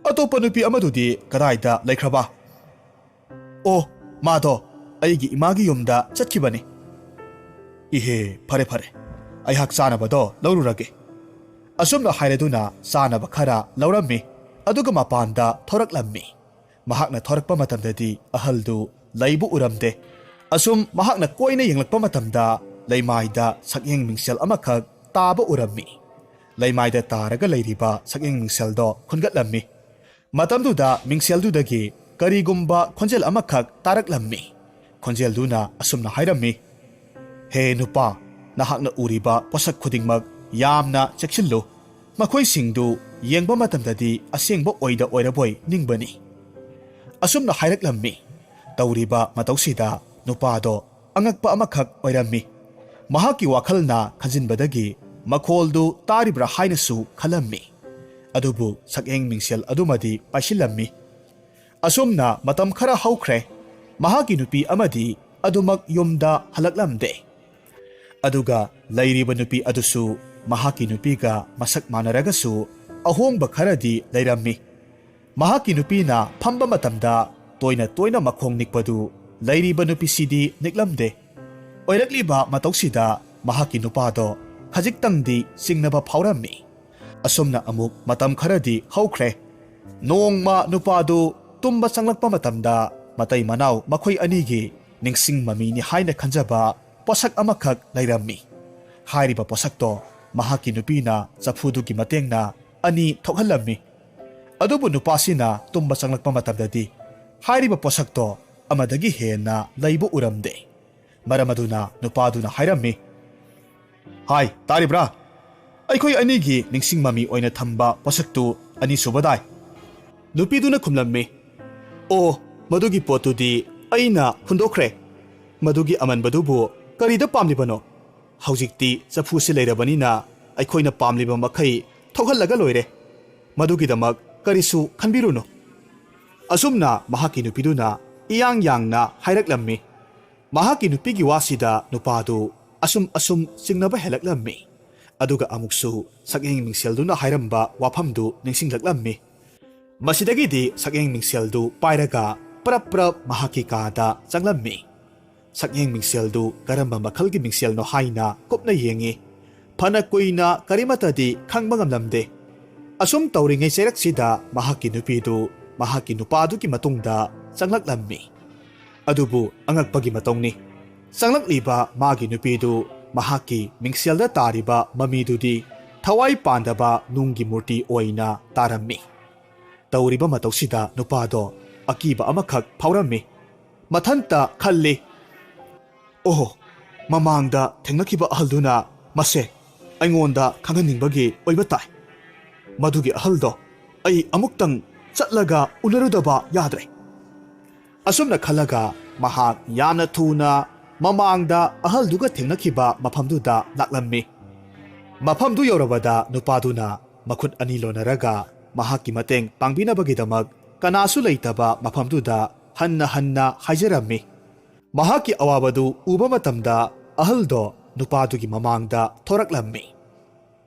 ꯑꯇꯣꯞꯄ ꯅꯨꯄꯤ ꯑꯃꯗꯨꯗꯤ ꯀꯗꯥꯏꯗ ꯂꯩꯈ꯭ꯔꯕ?" "ꯑꯣ, ꯃꯥꯗꯣ ꯑꯩꯒꯤ ꯏꯃꯥꯒꯤ ꯌꯨꯝꯗ ꯆꯠꯈꯤꯕꯅꯤ꯫" "ꯏꯍꯦ, ꯐꯔꯦ, ꯐꯔꯦ, ꯑꯩꯍꯥꯛ ꯆꯥꯅꯕꯗꯣ ꯂꯧꯔꯨꯔꯒꯦ꯫" ꯑꯁꯨꯝꯅ ꯍꯥꯏꯔꯗꯨꯅ ꯆꯥꯅꯕ ꯈꯔ ꯂꯧꯔꯝꯃꯤ, ꯑꯗꯨꯒ ꯃꯄꯥꯟꯗ ꯊꯣꯔꯛꯂꯝꯃꯤ꯫ ꯃꯍꯥꯛꯅ ꯊꯣꯔꯛꯄ ꯃꯇꯝꯗꯗꯤ ꯑꯍꯜꯗꯨ ꯂꯩꯕꯨ ꯎꯔꯝꯗꯦ꯫ ꯑꯁꯨꯝ ꯃꯍꯥꯛꯅ ꯀꯣꯏꯅ ꯌꯦꯡꯂꯛꯄ ꯃꯇꯝꯗ ꯂꯩꯃꯥꯏꯗ ꯁꯛꯌꯦꯡ ꯃꯤꯡꯁꯦꯜ ꯑꯃꯈꯛ ꯇꯥꯕ ꯎꯔꯝꯃꯤ꯫ ꯂꯩꯃꯥꯏꯗ ꯇꯥꯔꯒ ꯂꯩꯔꯤꯕ ꯁꯛꯌꯦꯡ ꯃꯤꯡꯁꯦꯜꯗꯣ ꯈꯨꯟꯒꯠꯂꯝꯃꯤ꯫ ꯃꯇꯝꯗꯨꯗ ꯃꯤꯡꯁꯦꯜꯗꯨꯗꯒꯤ ꯀꯔꯤꯒꯨꯝꯕ ꯈꯣꯟꯖꯦꯜ ꯑꯃꯈꯛ ꯇꯥꯔꯛꯂꯝꯃꯤ꯫ ꯈꯣꯟꯖꯦꯜꯗꯨꯅ ꯑꯁꯨꯝꯅ ꯍꯥꯏꯔꯝꯃꯤ, "ꯍꯦ ꯅꯨꯄꯥ, ꯅꯍꯥꯛꯅ ꯎꯔꯤꯕ ꯄꯣꯠꯁꯛ ꯈꯨꯗꯤꯡꯃꯛ ꯌꯥꯝꯅ ꯆꯦꯛꯁꯤꯜꯂꯨ꯫ ꯃꯈꯣꯏꯁꯤꯡꯗꯨ ꯌꯦꯡꯕ ꯃꯇꯝꯗꯗꯤ ꯑꯁꯦꯡꯕ ꯑꯣꯏꯗ ꯑꯣꯏꯔꯕꯣꯏ ꯅꯤꯡꯕꯅꯤ꯫" ꯑꯁꯨꯝꯅ ꯍꯥꯏꯔꯛꯂꯝꯃꯤ꯫ ꯇꯧꯔꯤꯕ ꯃꯇꯧꯁꯤꯗ ꯅꯨꯄꯥꯗꯣ ꯑꯉꯛꯄ ꯑꯃꯈꯛ ꯑꯣꯏꯔꯝꯃꯤ꯫ ꯃꯍꯥꯛꯀꯤ ꯋꯥꯈꯜꯅ ꯈꯟꯖꯤꯟꯕꯗꯒꯤ ꯃꯈꯣꯜꯗꯨ ꯇꯥꯔꯤꯕ꯭ꯔꯥ ꯍꯥꯏꯅꯁꯨ ꯈꯜꯂꯝꯃꯤ꯫ ꯑꯗꯨꯕꯨ ꯁꯛꯌꯦꯡ ꯃꯤꯡꯁꯦꯜ ꯑꯗꯨꯃꯗꯤ ꯄꯥꯏꯁꯤꯜꯂꯝꯃꯤ꯫ ꯑꯁꯨꯝꯅ ꯃꯇꯝ ꯈꯔ ꯍꯧꯈ꯭ꯔꯦ꯫ ꯃꯍꯥꯛꯀꯤ ꯅꯨꯄꯤ ꯑꯃꯗꯤ ꯑꯗꯨꯃꯛ ꯌꯨꯝꯗ ꯍꯜꯂꯛꯂꯝꯗꯦ꯫ ꯑꯗꯨꯒ ꯂꯩꯔꯤꯕ ꯅꯨꯄꯤ ꯑꯗꯨꯁꯨ ꯃꯍꯥꯛꯀꯤ ꯅꯨꯄꯤꯒ ꯃꯁꯛ ꯃꯥꯟꯅꯔꯒꯁꯨ ꯑꯍꯣꯡꯕ ꯈꯔꯗꯤ ꯂꯩꯔꯝꯃꯤ꯫ ꯃꯍꯥꯛꯀꯤ ꯅꯨꯄꯤꯅ ꯐꯝꯕ ꯃꯇꯝꯗ ꯇꯣꯏꯅ ꯇꯣꯏꯅ ꯃꯈꯣꯡ ꯅꯤꯛꯄꯗꯨ ꯂꯩꯔꯤꯕ ꯅꯨꯄꯤꯁꯤꯗꯤ ꯅꯤꯛꯂꯝꯗꯦ꯫ ꯑꯣꯏꯔꯛꯂꯤꯕ ꯃꯇꯧꯁꯤꯗ ꯃꯍꯥꯛꯀꯤ ꯅꯨꯄꯥꯗꯣ ꯈꯖꯤꯛꯇꯪꯗꯤ ꯆꯤꯡꯅꯕ ꯐꯥꯎꯔꯝꯃꯤ꯫ ꯑꯁꯨꯝꯅ ꯑꯃꯨꯛ ꯃꯇꯝ ꯈꯔꯗꯤ ꯍꯧꯈ꯭ꯔꯦ꯫ ꯅꯣꯡꯃ ꯅꯨꯄꯥꯗꯨ ꯇꯨꯝꯕ ꯆꯪꯂꯛꯄ ꯃꯇꯝꯗ ꯃꯇꯩ ꯃꯅꯥꯎ ꯃꯈꯣꯏ ꯑꯅꯤꯒꯤ ꯅꯤꯡꯁꯤꯡ ꯃꯃꯤꯅꯤ ꯍꯥꯏꯅ ꯈꯟꯖꯕ ꯄꯣꯠꯁꯛ ꯑꯃꯈꯛ ꯂꯩꯔꯝꯃꯤ꯫ ꯍꯥꯏꯔꯤꯕ ꯄꯣꯠꯁꯛꯇꯣ ꯃꯍꯥꯛꯀꯤ ꯅꯨꯄꯤꯅ ꯆꯐꯨꯗꯨꯒꯤ ꯃꯇꯦꯡꯅ ꯑꯅꯤ ꯊꯣꯛꯍꯜꯂꯝꯃꯤ꯫ ꯑꯗꯨꯕꯨ ꯅꯨꯄꯥꯁꯤꯅ ꯇꯨꯝꯕ ꯆꯪꯂꯛꯄ ꯃꯇꯝꯗꯗꯤ ꯍꯥꯏꯔꯤꯕ ꯄꯣꯠꯁꯛꯇꯣ ꯑꯃꯗꯒꯤ ꯍꯦꯟꯅ ꯂꯩꯕ ꯎꯔꯝꯗꯦ꯫ ꯃꯔꯝ ꯑꯗꯨꯅ ꯅꯨꯄꯥꯗꯨꯅ ꯍꯥꯏꯔꯝꯃꯤ, "ꯍꯥꯏ, ꯇꯥꯔꯤꯕ꯭ꯔꯥ? ꯑꯩꯈꯣꯏ ꯑꯅꯤꯒꯤ ꯅꯤꯡꯁꯤꯡ ꯃꯃꯤ ꯑꯣꯏꯅ ꯊꯝꯕ ꯄꯣꯠꯁꯛꯇꯨ ꯑꯅꯤꯁꯨꯕꯗꯥꯏ?" ꯅꯨꯄꯤꯗꯨꯅ ꯈꯨꯝꯂꯝꯃꯤ, "ꯑꯣ, ꯃꯗꯨꯒꯤ ꯄꯣꯠꯇꯨꯗꯤ ꯑꯩꯅ ꯍꯨꯟꯗꯣꯛꯈ꯭ꯔꯦ꯫ ꯃꯗꯨꯒꯤ ꯑꯃꯟꯕꯗꯨꯕꯨ ꯀꯔꯤꯗ ꯄꯥꯝꯂꯤꯕꯅꯣ? ꯍꯧꯖꯤꯛꯇꯤ ꯆꯐꯨꯁꯤ ꯂꯩꯔꯕꯅꯤꯅ ꯑꯩꯈꯣꯏꯅ ꯄꯥꯝꯂꯤꯕ ꯃꯈꯩ ꯊꯣꯛꯍꯜꯂꯒ ꯂꯣꯏꯔꯦ꯫ ꯃꯗꯨꯒꯤꯗꯃꯛ ꯀꯔꯤꯁꯨ ꯈꯟꯕꯤꯔꯨꯅꯨ꯫" ꯑꯁꯨꯝꯅ ꯃꯍꯥꯛꯀꯤ ꯅꯨꯄꯤꯗꯨꯅ ꯏꯌꯥꯡ ꯌꯥꯡꯅ ꯍꯥꯏꯔꯛꯂꯝꯃꯤ꯫ ꯃꯍꯥꯛꯀꯤ ꯅꯨꯄꯤꯒꯤ ꯋꯥꯁꯤꯗ ꯅꯨꯄꯥꯗꯨ ꯑꯁꯨꯝ ꯑꯁꯨꯝ ꯆꯤꯡꯅꯕ ꯍꯦꯜꯂꯛꯂꯝꯃꯤ꯫ ꯑꯗꯨꯒ ꯑꯃꯨꯛꯁꯨ ꯁꯛꯌꯦꯡ ꯃꯤꯡꯁꯦꯜꯗꯨꯅ ꯍꯥꯏꯔꯝꯕ ꯋꯥꯐꯝꯗꯨ ꯅꯤꯡꯁꯤꯡꯂꯛꯂꯝꯃꯤ꯫ ꯃꯁꯤꯗꯒꯤꯗꯤ ꯁꯛꯌꯦꯡ ꯃꯤꯡꯁꯦꯜꯗꯨ ꯄꯥꯏꯔꯒ ꯄ꯭ꯔꯞ ꯄ꯭ꯔꯞ ꯃꯍꯥꯛꯀꯤ ꯀꯥꯗ ꯆꯪꯂꯝꯃꯤ꯫ ꯁꯛꯌꯦꯡ ꯃꯤꯡꯁꯦꯜꯗꯨ ꯀꯔꯝꯕ ꯃꯈꯜꯒꯤ ꯃꯤꯡꯁꯦꯜꯅꯣ ꯍꯥꯏꯅ ꯀꯨꯞꯅ ꯌꯦꯡꯉꯤ꯫ ꯐꯅ ꯀꯨꯏꯅ ꯀꯔꯤꯃꯠꯇꯗꯤ ꯈꯪꯕ ꯉꯝꯂꯝꯗꯦ꯫ ꯑꯁꯨꯝ ꯇꯧꯔꯤꯉꯩ ꯆꯩꯔꯛꯁꯤꯗ ꯃꯍꯥꯛꯀꯤ ꯅꯨꯄꯤꯗꯨ ꯃꯍꯥꯛꯀꯤ ꯅꯨꯄꯥꯗꯨꯒꯤ ꯃꯇꯨꯡꯗ ꯆꯪꯂꯛꯂꯝꯃꯤ꯫ ꯑꯗꯨꯕꯨ ꯑꯉꯛꯄꯒꯤ ꯃꯇꯧꯅꯤ, ꯆꯪꯂꯛꯂꯤꯕ ꯃꯥꯒꯤ ꯅꯨꯄꯤꯗꯨ ꯃꯍꯥꯛꯀꯤ ꯃꯤꯡꯁꯦꯜꯗ ꯇꯥꯔꯤꯕ ꯃꯃꯤꯗꯨꯗꯤ ꯊꯋꯥꯏ ꯄꯥꯟꯗꯕ ꯅꯨꯡꯒꯤ ꯃꯨꯔꯇꯤ ꯑꯣꯏꯅ ꯇꯥꯔꯝꯃꯤ꯫ ꯇꯧꯔꯤꯕ ꯃꯇꯧꯁꯤꯗ ꯅꯨꯄꯥꯗꯣ ꯑꯀꯤꯕ ꯑꯃꯈꯛ ꯐꯥꯎꯔꯝꯃꯤ꯫ ꯃꯊꯟꯇ ꯈꯜꯂꯤ, "ꯑꯣꯍꯣ, ꯃꯃꯥꯡꯗ ꯊꯦꯡꯅꯈꯤꯕ ꯑꯍꯜꯗꯨꯅ ꯃꯁꯦ ꯑꯩꯉꯣꯟꯗ ꯈꯪꯍꯟꯅꯤꯡꯕꯒꯤ ꯑꯣꯏꯕ ꯇꯥꯏ꯫ ꯃꯗꯨꯒꯤ ꯑꯍꯜꯗꯣ ꯑꯩ ꯑꯃꯨꯛꯇꯪ ꯆꯠꯂꯒ ꯎꯅꯔꯨꯗꯕ ꯌꯥꯗ꯭ꯔꯦ꯫" ꯑꯁꯨꯝꯅ ꯈꯜꯂꯒ ꯃꯍꯥꯛ ꯌꯥꯝꯅ ꯊꯨꯅ ꯃꯃꯥꯡꯗ ꯑꯍꯜꯗꯨꯒ ꯊꯦꯡꯅꯈꯤꯕ ꯃꯐꯝꯗꯨꯗ ꯂꯥꯛꯂꯝꯃꯤ꯫ ꯃꯐꯝꯗꯨ ꯌꯧꯔꯕꯗ ꯅꯨꯄꯥꯗꯨꯅ ꯃꯈꯨꯠ ꯑꯅꯤ ꯂꯣꯟꯅꯔꯒ ꯃꯍꯥꯛꯀꯤ ꯃꯇꯦꯡ ꯄꯥꯡꯕꯤꯅꯕꯒꯤꯗꯃꯛ ꯀꯅꯥꯁꯨ ꯂꯩꯇꯕ ꯃꯐꯝꯗꯨꯗ ꯍꯟꯅ ꯍꯟꯅ ꯍꯥꯏꯖꯔꯝꯃꯤ꯫ ꯃꯍꯥꯛꯀꯤ ꯑꯋꯥꯕꯗꯨ ꯎꯕ ꯃꯇꯝꯗ ꯑꯍꯜꯗꯣ ꯅꯨꯄꯥꯗꯨꯒꯤ ꯃꯃꯥꯡꯗ ꯊꯣꯔꯛꯂꯝꯃꯤ꯫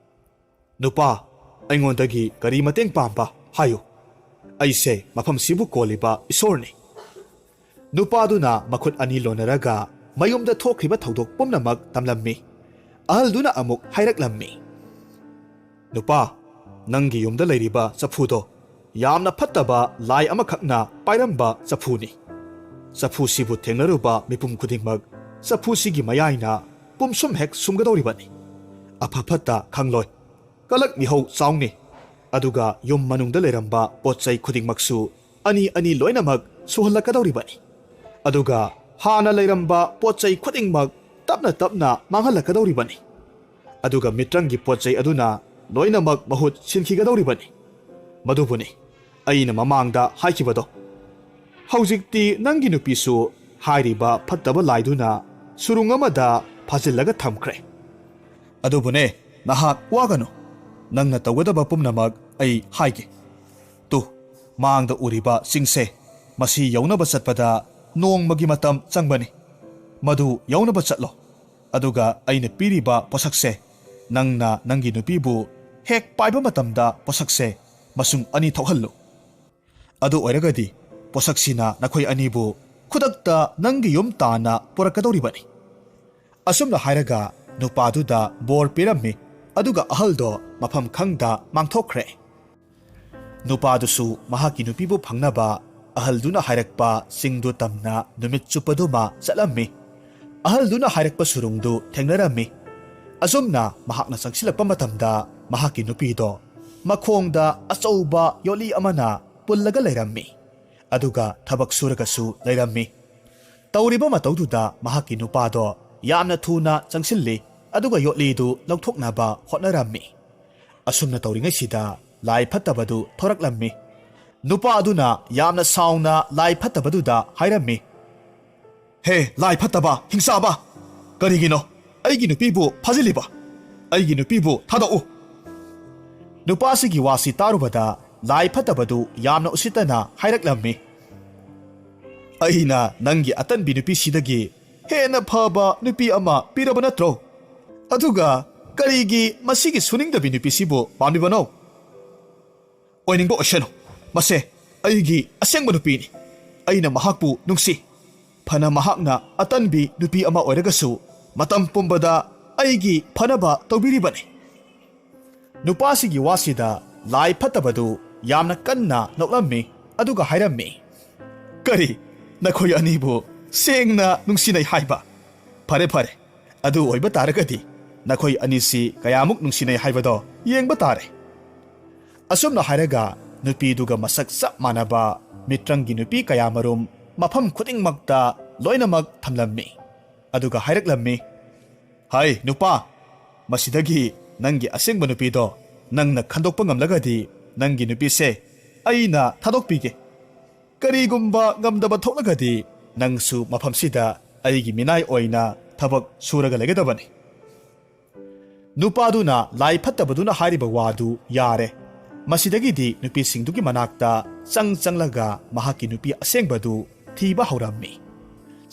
"ꯅꯨꯄꯥ, ꯑꯩꯉꯣꯟꯗꯒꯤ ꯀꯔꯤ ꯃꯇꯦꯡ ꯄꯥꯝꯕ ꯍꯥꯏꯌꯨ꯫ ꯑꯩꯁꯦ ꯃꯐꯝꯁꯤꯕꯨ ꯀꯣꯜꯂꯤꯕ ꯏꯁꯣꯔꯅꯤ꯫" ꯅꯨꯄꯥꯗꯨꯅ ꯃꯈꯨꯠ ꯑꯅꯤ ꯂꯣꯟꯅꯔꯒ ꯃꯌꯨꯝꯗ ꯊꯣꯛꯈ꯭ꯔꯤꯕ ꯊꯧꯗꯣꯛ ꯄꯨꯝꯅꯃꯛ ꯇꯝꯂꯝꯃꯤ꯫ ꯑꯍꯜꯗꯨꯅ ꯑꯃꯨꯛ ꯍꯥꯏꯔꯛꯂꯝꯃꯤ, "ꯅꯨꯄꯥ, ꯅꯪꯒꯤ ꯌꯨꯝꯗ ꯂꯩꯔꯤꯕ ꯆꯐꯨꯗꯣ ꯌꯥꯝꯅ ꯐꯠꯇꯕ ꯂꯥꯏ ꯑꯃꯈꯛꯅ ꯄꯥꯏꯔꯝꯕ ꯆꯐꯨꯅꯤ꯫ ꯆꯐꯨꯁꯤꯕꯨ ꯊꯦꯡꯅꯔꯨꯕ ꯃꯤꯄꯨꯝ ꯈꯨꯗꯤꯡꯃꯛ ꯆꯐꯨꯁꯤꯒꯤ ꯃꯌꯥꯏꯅ ꯄꯨꯝꯁꯨꯝ ꯍꯦꯛ ꯁꯨꯝꯒꯗꯧꯔꯤꯕꯅꯤ꯫ ꯑꯐ ꯐꯠꯇ ꯈꯪꯂꯣꯏ꯫ ꯀꯂꯛ ꯃꯤꯍꯧ ꯆꯥꯎꯅꯤ꯫ ꯑꯗꯨꯒ ꯌꯨꯝ ꯃꯅꯨꯡꯗ ꯂꯩꯔꯝꯕ ꯄꯣꯠ ꯆꯩ ꯈꯨꯗꯤꯡꯃꯛꯁꯨ ꯑꯅꯤ ꯑꯅꯤ ꯂꯣꯏꯅꯃꯛ ꯁꯨꯍꯜꯂꯛꯀꯗꯧꯔꯤꯕꯅꯤ꯫ ꯑꯗꯨꯒ ꯍꯥꯟꯅ ꯂꯩꯔꯝꯕ ꯄꯣꯠ ꯆꯩ ꯈꯨꯗꯤꯡꯃꯛ ꯇꯞꯅ ꯇꯞꯅ ꯃꯥꯡꯍꯜꯂꯛꯀꯗꯧꯔꯤꯕꯅꯤ꯫ ꯑꯗꯨꯒ ꯃꯤꯇ꯭ꯔꯪꯒꯤ ꯄꯣꯠ ꯆꯩ ꯑꯗꯨꯅ ꯂꯣꯏꯅꯃꯛ ꯃꯍꯨꯠ ꯁꯤꯟꯈꯤꯒꯗꯧꯔꯤꯕꯅꯤ꯫ ꯃꯗꯨꯕꯨꯅꯤ ꯑꯩꯅ ꯃꯃꯥꯡꯗ ꯍꯥꯏꯈꯤꯕꯗꯣ꯫ ꯍꯧꯖꯤꯛꯇꯤ ꯅꯪꯒꯤ ꯅꯨꯄꯤꯁꯨ ꯍꯥꯏꯔꯤꯕ ꯐꯠꯇꯕ ꯂꯥꯏꯗꯨꯅ ꯁꯨꯔꯨꯡ ꯑꯃꯗ ꯐꯥꯖꯤꯜꯂꯒ ꯊꯝꯈ꯭ꯔꯦ꯫ ꯑꯗꯨꯕꯨꯅꯦ, ꯅꯍꯥꯛ ꯋꯥꯒꯅꯨ꯫ ꯅꯪꯅ ꯇꯧꯒꯗꯕ ꯄꯨꯝꯅꯃꯛ ꯑꯩ ꯍꯥꯏꯒꯦ꯫ ꯇꯨ, ꯃꯥꯡꯗ ꯎꯔꯤꯕ ꯆꯤꯡꯁꯦ, ꯃꯁꯤ ꯌꯧꯅꯕ ꯆꯠꯄꯗ ꯅꯣꯡꯃꯒꯤ ꯃꯇꯝ ꯆꯪꯕꯅꯤ꯫ ꯃꯗꯨ ꯌꯧꯅꯕ ꯆꯠꯂꯣ꯫ ꯑꯗꯨꯒ ꯑꯩꯅ ꯄꯤꯔꯤꯕ ꯄꯣꯠꯁꯛꯁꯦ, ꯅꯪꯅ ꯅꯪꯒꯤ ꯅꯨꯄꯤꯕꯨ ꯍꯦꯛ ꯄꯥꯏꯕ ꯃꯇꯝꯗ ꯄꯣꯠꯁꯛꯁꯦ ꯃꯁꯨꯡ ꯑꯅꯤ ꯊꯣꯛꯍꯜꯂꯨ꯫ ꯑꯗꯨ ꯑꯣꯏꯔꯒꯗꯤ ꯄꯣꯠꯁꯛꯁꯤꯅ ꯅꯈꯣꯏ ꯑꯅꯤꯕꯨ ꯈꯨꯗꯛꯇ ꯅꯪꯒꯤ ꯌꯨꯝ ꯇꯥꯟꯅ ꯄꯨꯔꯛꯀꯗꯧꯔꯤꯕꯅꯤ꯫ ꯑꯁꯨꯝꯅ ꯍꯥꯏꯔꯒ ꯅꯨꯄꯥꯗꯨꯗ ꯕꯣꯔ ꯄꯤꯔꯝꯃꯤ꯫ ꯑꯗꯨꯒ ꯑꯍꯜꯗꯣ ꯃꯐꯝ ꯈꯪꯗ ꯃꯥꯡꯊꯣꯛꯈ꯭ꯔꯦ꯫ ꯅꯨꯄꯥꯗꯨꯁꯨ ꯃꯍꯥꯛꯀꯤ ꯅꯨꯄꯤꯕꯨ ꯐꯪꯅꯕ ꯑꯍꯜꯗꯨꯅ ꯍꯥꯏꯔꯛꯄ ꯆꯤꯡꯗꯨ ꯇꯝꯅ ꯅꯨꯃꯤꯠ ꯆꯨꯞꯄꯗꯨꯃ ꯆꯠꯂꯝꯃꯤ꯫ ꯑꯍꯜꯗꯨꯅ ꯍꯥꯏꯔꯛꯄ ꯁꯨꯔꯨꯡꯗꯨ ꯊꯦꯡꯅꯔꯝꯃꯤ꯫ ꯑꯁꯨꯝꯅ ꯃꯍꯥꯛꯅ ꯆꯪꯁꯤꯜꯂꯛꯄ ꯃꯇꯝꯗ ꯃꯍꯥꯛꯀꯤ ꯅꯨꯄꯤꯗꯣ ꯃꯈꯣꯡꯗ ꯑꯆꯧꯕ ꯌꯣꯠꯂꯤ ꯑꯃꯅ ꯄꯨꯜꯂꯒ ꯂꯩꯔꯝꯃꯤ꯫ ꯑꯗꯨꯒ ꯊꯕꯛ ꯁꯨꯔꯒꯁꯨ ꯂꯩꯔꯝꯃꯤ꯫ ꯇꯧꯔꯤꯕ ꯃꯇꯧꯗꯨꯗ ꯃꯍꯥꯛꯀꯤ ꯅꯨꯄꯥꯗꯣ ꯌꯥꯝꯅ ꯊꯨꯅ ꯆꯪꯁꯤꯜꯂꯤ꯫ ꯑꯗꯨꯒ ꯌꯣꯠꯂꯤꯗꯨ ꯂꯧꯊꯣꯛꯅꯕ ꯍꯣꯠꯅꯔꯝꯃꯤ꯫ ꯑꯁꯨꯝꯅ ꯇꯧꯔꯤꯉꯩꯁꯤꯗ ꯂꯥꯏ ꯐꯠꯇꯕꯗꯨ ꯊꯣꯔꯛꯂꯝꯃꯤ꯫ ꯅꯨꯄꯥ ꯑꯗꯨꯅ ꯌꯥꯝꯅ ꯁꯥꯎꯅ ꯂꯥꯏ ꯐꯠꯇꯕꯗꯨꯗ ꯍꯥꯏꯔꯝꯃꯤ, "ꯍꯦ ꯂꯥꯏ ꯐꯠꯇꯕ, ꯍꯤꯡꯆꯥꯕ! ꯀꯔꯤꯒꯤꯅꯣ ꯑꯩꯒꯤ ꯅꯨꯄꯤꯕꯨ ꯐꯥꯖꯤꯜꯂꯤꯕ? ꯑꯩꯒꯤ ꯅꯨꯄꯤꯕꯨ ꯊꯥꯗꯣꯛꯎ!" ꯅꯨꯄꯥꯁꯤꯒꯤ ꯋꯥꯁꯤ ꯇꯥꯔꯨꯕꯗ ꯂꯥꯏ ꯐꯠꯇꯕꯗꯨ ꯌꯥꯝꯅ ꯎꯁꯤꯠꯇꯅ ꯍꯥꯏꯔꯛꯂꯝꯃꯤ, "ꯑꯩꯅ ꯅꯪꯒꯤ ꯑꯇꯟꯕꯤ ꯅꯨꯄꯤꯁꯤꯗꯒꯤ ꯍꯦꯟꯅ ꯐꯕ ꯅꯨꯄꯤ ꯑꯃ ꯄꯤꯔꯕ ꯅꯠꯇ꯭ꯔꯣ? ꯑꯗꯨꯒ ꯀꯔꯤꯒꯤ ꯃꯁꯤꯒꯤ ꯁꯨꯅꯤꯡꯗꯕꯤ ꯅꯨꯄꯤꯁꯤꯕꯨ ꯄꯥꯝꯂꯤꯕꯅꯣ? ꯑꯣꯏꯅꯤꯡꯕ ꯑꯣꯏꯁꯅꯨ, ꯃꯁꯦ ꯑꯩꯒꯤ ꯑꯁꯦꯡꯕ ꯅꯨꯄꯤꯅꯤ꯫ ꯑꯩꯅ ꯃꯍꯥꯛꯄꯨ ꯅꯨꯡꯁꯤ꯫ ꯐꯅ ꯃꯍꯥꯛꯅ ꯑꯇꯟꯕꯤ ꯅꯨꯄꯤ ꯑꯃ ꯑꯣꯏꯔꯒꯁꯨ ꯃꯇꯝ ꯄꯨꯝꯕꯗ ꯑꯩꯒꯤ ꯐꯅꯕ ꯇꯧꯕꯤꯔꯤꯕꯅꯤ꯫" ꯅꯨꯄꯥꯁꯤꯒꯤ ꯋꯥꯁꯤꯗ ꯂꯥꯏ ꯐꯠꯇꯕꯗꯨ ꯌꯥꯝꯅ ꯀꯟꯅ ꯅꯣꯛꯂꯝꯃꯤ꯫ ꯑꯗꯨꯒ ꯍꯥꯏꯔꯝꯃꯤ, "ꯀꯔꯤ? ꯅꯈꯣꯏ ꯑꯅꯤꯕꯨ ꯁꯦꯡꯅ ꯅꯨꯡꯁꯤꯅꯩ ꯍꯥꯏꯕ? "ꯐꯔꯦ, ꯐꯔꯦ, ꯑꯗꯨ ꯑꯣꯏꯕ ꯇꯥꯔꯒꯗꯤ ꯅꯈꯣꯏ ꯑꯅꯤꯁꯤ ꯀꯌꯥꯃꯨꯛ ꯅꯨꯡꯁꯤꯅꯩ ꯍꯥꯏꯕꯗꯣ ꯌꯦꯡꯕ ꯇꯥꯔꯦ"꯫ ꯑꯁꯨꯝꯅ ꯍꯥꯏꯔꯒ ꯅꯨꯄꯤꯗꯨꯒ ꯃꯁꯛ ꯆꯞ ꯃꯥꯟꯅꯕ ꯃꯤꯇ꯭ꯔꯪꯒꯤ ꯅꯨꯄꯤ ꯀꯌꯥꯃꯔꯨꯝ ꯃꯐꯝ ꯈꯨꯗꯤꯡꯃꯛꯇ ꯂꯣꯏꯅꯃꯛ ꯊꯝꯂꯝꯃꯤ꯫ ꯑꯗꯨꯒ ꯍꯥꯏꯔꯛꯂꯝꯃꯤ, "ꯍꯥꯏ ꯅꯨꯄꯥ, ꯃꯁꯤꯗꯒꯤ ꯅꯪꯒꯤ ꯑꯁꯦꯡꯕ ꯅꯨꯄꯤꯗꯣ ꯅꯪꯅ ꯈꯟꯗꯣꯛꯄ ꯉꯝꯂꯒꯗꯤ ꯅꯪꯒꯤ ꯅꯨꯄꯤꯁꯦ ꯑꯩꯅ ꯊꯥꯗꯣꯛꯄꯤꯒꯦ꯫ ꯀꯔꯤꯒꯨꯝꯕ ꯉꯝꯗꯕ ꯊꯣꯛꯂꯒꯗꯤ ꯅꯪꯁꯨ ꯃꯐꯝꯁꯤꯗ ꯑꯩꯒꯤ ꯃꯤꯅꯥꯏ ꯑꯣꯏꯅ ꯊꯕꯛ ꯁꯨꯔꯒ ꯂꯩꯒꯗꯕꯅꯤ"꯫ ꯅꯨꯄꯥꯗꯨꯅ ꯂꯥꯏ ꯐꯠꯇꯕꯗꯨꯅ ꯍꯥꯏꯔꯤꯕ ꯋꯥꯗꯨ ꯌꯥꯔꯦ꯫ ꯃꯁꯤꯗꯒꯤꯗꯤ ꯅꯨꯄꯤꯁꯤꯡꯗꯨꯒꯤ ꯃꯅꯥꯛꯇ ꯆꯪ ꯆꯪꯂꯒ ꯃꯍꯥꯛꯀꯤ ꯅꯨꯄꯤ ꯑꯁꯦꯡꯕꯗꯨ ꯊꯤꯕ ꯍꯧꯔꯝꯃꯤ꯫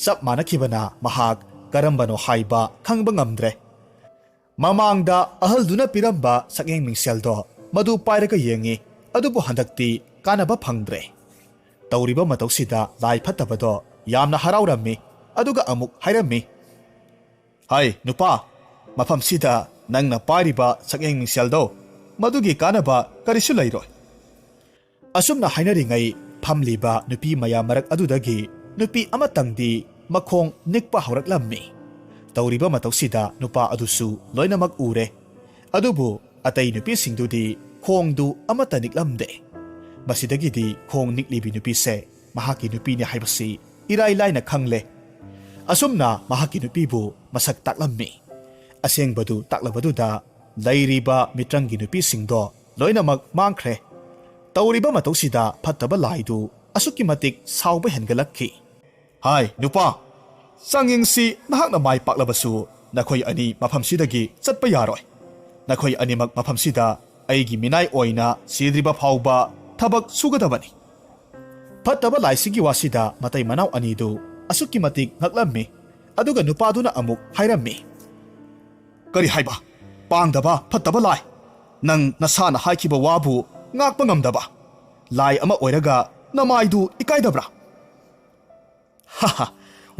ꯆꯞ ꯃꯥꯟꯅꯈꯤꯕꯅ ꯃꯍꯥꯛ ꯀꯔꯝꯕꯅꯣ ꯍꯥꯏꯕ ꯈꯪꯕ ꯉꯝꯗ꯭ꯔꯦ꯫ ꯃꯃꯥꯡꯗ ꯑꯍꯜꯗꯨꯅ ꯄꯤꯔꯝꯕ ꯁꯛꯌꯦꯡ ꯃꯤꯡꯁꯦꯜꯗꯣ ꯃꯗꯨ ꯄꯥꯏꯔꯒ ꯌꯦꯡꯉꯤ, ꯑꯗꯨꯕꯨ ꯍꯟꯗꯛꯇꯤ ꯀꯥꯟꯅꯕ ꯐꯪꯗ꯭ꯔꯦ꯫ ꯇꯧꯔꯤꯕ ꯃꯇꯧꯁꯤꯗ ꯂꯥꯏ ꯐꯠꯇꯕꯗꯣ ꯌꯥꯝꯅ ꯍꯔꯥꯎꯔꯝꯃꯤ, ꯑꯗꯨꯒ ꯑꯃꯨꯛ ꯍꯥꯏꯔꯝꯃꯤ, "ꯍꯥꯏ ꯅꯨꯄꯥ, ꯃꯐꯝꯁꯤꯗ ꯅꯪꯅ ꯄꯥꯏꯔꯤꯕ ꯁꯛꯌꯦꯡ ꯃꯤꯡꯁꯦꯜꯗꯣ, ꯃꯗꯨꯒꯤ ꯀꯥꯟꯅꯕ ꯀꯔꯤꯁꯨ ꯂꯩꯔꯣꯏ"꯫ ꯑꯁꯨꯝꯅ ꯍꯥꯏꯅꯔꯤꯉꯩ ꯐꯝꯂꯤꯕ ꯅꯨꯄꯤ ꯃꯌꯥꯝ ꯃꯔꯛ ꯑꯗꯨꯗꯒꯤ ꯅꯨꯄꯤ ꯑꯃꯇꯪꯗꯤ ꯃꯈꯣꯡ ꯅꯤꯛꯄ ꯍꯧꯔꯛꯂꯝꯃꯤ꯫ ꯇꯧꯔꯤꯕ ꯃꯇꯧꯁꯤꯗ ꯅꯨꯄꯥ ꯑꯗꯨꯁꯨ ꯂꯣꯏꯅꯃꯛ ꯎꯔꯦ꯫ ꯑꯗꯨꯕꯨ ꯑꯇꯩ ꯅꯨꯄꯤꯁꯤꯡꯗꯨꯗꯤ ꯈꯣꯡꯗꯨ ꯑꯃꯠꯇ ꯅꯤꯛꯂꯝꯗꯦ꯫ ꯃꯁꯤꯗꯒꯤꯗꯤ ꯈꯣꯡ ꯅꯤꯛꯂꯤꯕꯤ ꯅꯨꯄꯤꯁꯦ ꯃꯍꯥꯛꯀꯤ ꯅꯨꯄꯤꯅꯤ ꯍꯥꯏꯕꯁꯤ ꯏꯔꯥꯏ ꯂꯥꯏꯅ ꯈꯪꯂꯦ꯫ ꯑꯁꯨꯝꯅ ꯃꯍꯥꯛꯀꯤ ꯅꯨꯄꯤꯕꯨ ꯃꯁꯛ ꯇꯥꯛꯂꯝꯃꯤ꯫ ꯑꯁꯦꯡꯕꯗꯨ ꯇꯥꯛꯂꯕꯗꯨꯗ ꯂꯩꯔꯤꯕ ꯃꯤꯇ꯭ꯔꯪꯒꯤ ꯅꯨꯄꯤꯁꯤꯡꯗꯣ ꯂꯣꯏꯅꯃꯛ ꯃꯥꯡꯈ꯭ꯔꯦ꯫ ꯇꯧꯔꯤꯕ ꯃꯇꯧꯁꯤꯗ ꯐꯠꯇꯕ ꯂꯥꯏꯗꯨ ꯑꯁꯨꯛꯀꯤ ꯃꯇꯤꯛ ꯁꯥꯎꯕ ꯍꯦꯟꯒꯠꯂꯛꯈꯤ꯫ "ꯍꯥꯏ ꯅꯨꯄꯥ, ꯆꯥꯡꯌꯦꯡꯁꯤ ꯅꯍꯥꯛꯅ ꯃꯥꯏ ꯄꯥꯛꯂꯕꯁꯨ ꯅꯈꯣꯏ ꯑꯅꯤ ꯃꯐꯝꯁꯤꯗꯒꯤ ꯆꯠꯄ ꯌꯥꯔꯣꯏ꯫ ꯅꯈꯣꯏ ꯑꯅꯤꯃꯛ ꯃꯐꯝꯁꯤꯗ ꯑꯩꯒꯤ ꯃꯤꯅꯥꯏ ꯑꯣꯏꯅ ꯁꯤꯗ꯭ꯔꯤꯕ ꯐꯥꯎꯕ ꯊꯕꯛ ꯁꯨꯒꯗꯕꯅꯤ"꯫ ꯐꯠꯇꯕ ꯂꯥꯏꯁꯤꯒꯤ ꯋꯥꯁꯤꯗ ꯃꯇꯩ ꯃꯅꯥꯎ ꯑꯅꯤꯗꯨ ꯑꯁꯨꯛꯀꯤ ꯃꯇꯤꯛ ꯉꯛꯂꯝꯃꯤ꯫ ꯑꯗꯨꯒ ꯅꯨꯄꯥꯗꯨꯅ ꯑꯃꯨꯛ ꯍꯥꯏꯔꯝꯃꯤ, "ꯀꯔꯤ ꯍꯥꯏꯕ? ꯄꯥꯡꯗꯕ ꯐꯠꯇꯕ ꯂꯥꯏ! ꯅꯪ ꯅꯁꯥꯅ ꯍꯥꯏꯈꯤꯕ ꯋꯥꯕꯨ ꯉꯥꯛꯄ ꯉꯝꯗꯕ ꯂꯥꯏ ꯑꯃ ꯑꯣꯏꯔꯒ ꯅꯃꯥꯏꯗꯨ ꯏꯀꯥꯏꯗꯕ꯭ꯔꯥ?" "ꯍꯥꯍꯥ,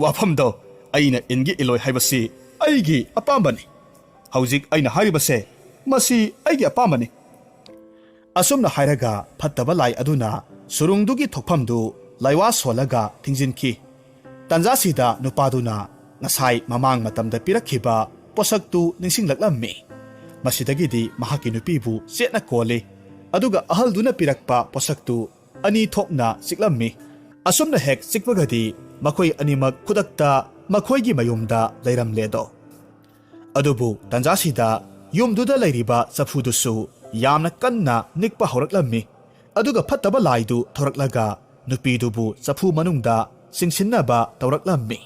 ꯋꯥꯐꯝꯗꯣ ꯑꯩꯅ ꯏꯟꯒꯤ ꯏꯜꯂꯣꯏ ꯍꯥꯏꯕꯁꯤ ꯑꯩꯒꯤ ꯑꯄꯥꯝꯕꯅꯤ꯫ ꯍꯧꯖꯤꯛ ꯑꯩꯅ ꯍꯥꯏꯔꯤꯕꯁꯦ, ꯃꯁꯤ ꯑꯩꯒꯤ ꯑꯄꯥꯝꯕꯅꯤ"꯫ ꯑꯁꯨꯝꯅ ꯍꯥꯏꯔꯒ ꯐꯠꯇꯕ ꯂꯥꯏ ꯑꯗꯨꯅ ꯁꯨꯔꯨꯡꯗꯨꯒꯤ ꯊꯣꯛꯐꯝꯗꯨ ꯂꯥꯏꯋꯥ ꯁꯣꯜꯂꯒ ꯊꯤꯡꯖꯤꯟꯈꯤ꯫ ꯇꯟꯖꯥꯁꯤꯗ ꯅꯨꯄꯥꯗꯨꯅ ꯉꯁꯥꯏ ꯃꯃꯥꯡ ꯃꯇꯝꯗ ꯄꯤꯔꯛꯈꯤꯕ ꯄꯣꯠꯁꯛꯇꯨ ꯅꯤꯡꯁꯤꯡꯂꯛꯂꯝꯃꯤ꯫ ꯃꯁꯤꯗꯒꯤꯗꯤ ꯃꯍꯥꯛꯀꯤ ꯅꯨꯄꯤꯕꯨ ꯆꯦꯠꯅ ꯀꯣꯜꯂꯤ, ꯑꯗꯨꯒ ꯑꯍꯜꯗꯨꯅ ꯄꯤꯔꯛꯄ ꯄꯣꯠꯁꯛꯇꯨ ꯑꯅꯤ ꯊꯣꯛꯅ ꯆꯤꯛꯂꯝꯃꯤ꯫ ꯑꯁꯨꯝꯅ ꯍꯦꯛ ꯆꯤꯛꯄꯒꯗꯤ ꯃꯈꯣꯏ ꯑꯅꯤꯃꯛ ꯈꯨꯗꯛꯇ ꯃꯈꯣꯏꯒꯤ ꯃꯌꯨꯝꯗ ꯂꯩꯔꯝꯂꯦꯗꯣ꯫ ꯑꯗꯨꯕꯨ ꯇꯟꯖꯥꯁꯤꯗ ꯌꯨꯝꯗꯨꯗ ꯂꯩꯔꯤꯕ ꯆꯐꯨꯗꯨꯁꯨ ꯌꯥꯝꯅ ꯀꯟꯅ ꯅꯤꯛꯄ ꯍꯧꯔꯛꯂꯝꯃꯤ꯫ ꯑꯗꯨꯒ ꯐꯠꯇꯕ ꯂꯥꯏꯗꯨ ꯊꯣꯔꯛꯂꯒ ꯅꯨꯄꯤꯗꯨꯕꯨ ꯆꯐꯨ ꯃꯅꯨꯡꯗ ꯆꯤꯡꯁꯤꯟꯅꯕ ꯇꯧꯔꯛꯂꯝꯃꯤ꯫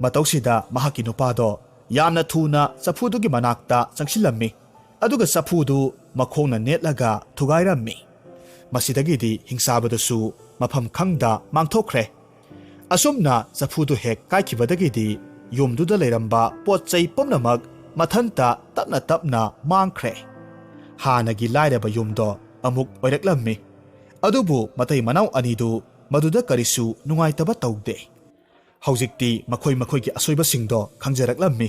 ꯃꯇꯧꯁꯤꯗ ꯃꯍꯥꯛꯀꯤ ꯅꯨꯄꯥꯗꯣ ꯌꯥꯝꯅ ꯊꯨꯅ ꯆꯐꯨꯗꯨꯒꯤ ꯃꯅꯥꯛꯇ ꯆꯪꯁꯤꯜꯂꯝꯃꯤ꯫ ꯑꯗꯨꯒ ꯆꯐꯨꯗꯨ ꯃꯈꯣꯡꯅ ꯅꯦꯠꯂꯒ ꯊꯨꯒꯥꯏꯔꯝꯃꯤ꯫ ꯃꯁꯤꯗꯒꯤꯗꯤ ꯍꯤꯡꯆꯥꯕꯗꯨꯁꯨ ꯃꯐꯝ ꯈꯪꯗ ꯃꯥꯡꯊꯣꯛꯈ꯭ꯔꯦ꯫ ꯑꯁꯨꯝꯅ ꯆꯐꯨꯗꯨ ꯍꯦꯛ ꯀꯥꯏꯈꯤꯕꯗꯒꯤꯗꯤ ꯌꯨꯝꯗꯨꯗ ꯂꯩꯔꯝꯕ ꯄꯣꯠ ꯆꯩ ꯄꯨꯝꯅꯃꯛ ꯃꯊꯟꯇ ꯇꯞꯅ ꯇꯞꯅ ꯃꯥꯡꯈ꯭ꯔꯦ꯫ ꯍꯥꯟꯅꯒꯤ ꯂꯥꯏꯔꯕ ꯌꯨꯝꯗꯣ ꯑꯃꯨꯛ ꯑꯣꯏꯔꯛꯂꯝꯃꯤ꯫ ꯑꯗꯨꯕꯨ ꯃꯇꯩ ꯃꯅꯥꯎ ꯑꯅꯤꯗꯨ ꯃꯗꯨꯗ ꯀꯔꯤꯁꯨ ꯅꯨꯡꯉꯥꯏꯇꯕ ꯇꯧꯗꯦ꯫ ꯍꯧꯖꯤꯛꯇꯤ ꯃꯈꯣꯏ ꯃꯈꯣꯏꯒꯤ ꯑꯁꯣꯏꯕꯁꯤꯡꯗꯣ ꯈꯪꯖꯔꯛꯂꯝꯃꯤ꯫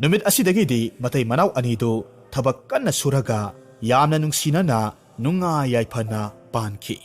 ꯅꯨꯃꯤꯠ ꯑꯁꯤꯗꯒꯤꯗꯤ ꯃꯇꯩ ꯃꯅꯥꯎ ꯑꯅꯤꯗꯨ ꯊꯕꯛ ꯀꯟꯅ ꯁꯨꯔꯒ ꯌꯥꯝꯅ ꯅꯨꯡꯁꯤꯅꯅ ꯅꯨꯡꯉꯥꯏ ꯌꯥꯏꯐꯅ ꯄꯥꯟꯈꯤ꯫